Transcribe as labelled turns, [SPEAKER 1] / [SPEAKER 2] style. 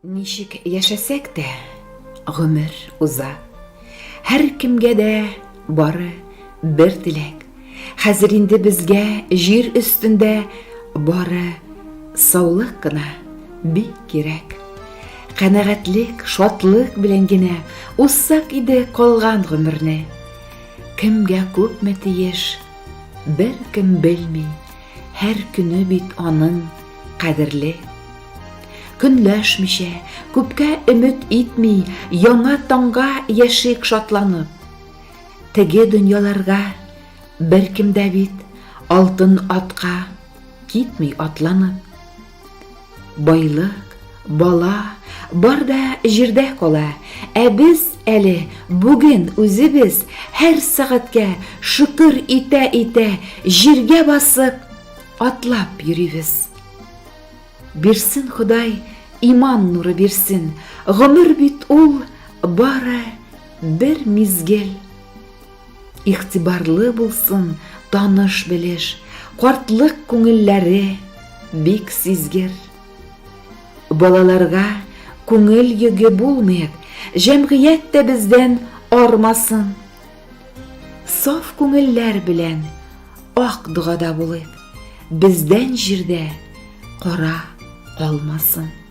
[SPEAKER 1] Ничек яшәсәк тә, гомер уза. Һәркемгә дә бары бер теләк. Хәзер инде безгә җир өстендә бары саулык кына бик кирәк. Канәгатьлек, шатлык белән генә узсак иде калган гомерне. Кемгә күпме тиеш, беркем белми, һәр көне бит аның кадерле. Көнләшмичә, күпкә өмет итми, яңа таңга яшик шатланып. Теге дөньяларга беркем дә бит алтын атка китми атланып. Байлык, бала бар да җирдә кала, ә без әле бүген үзебез һәр сәгатькә шөкер итә-итә җиргә басып атлап йөрибез. Бирсен Ходай, иман нуры бирсен, гомер бит ул бары бер мизгел. Игътибарлы булсын таныш-белеш, картлык күңелләре бик сизгер. Балаларга күңел йөге булмыйк, җәмгыять тә бездән армасын. Саф күңелләр белән ак догада булыйк, бездән җирдә кара калмасын.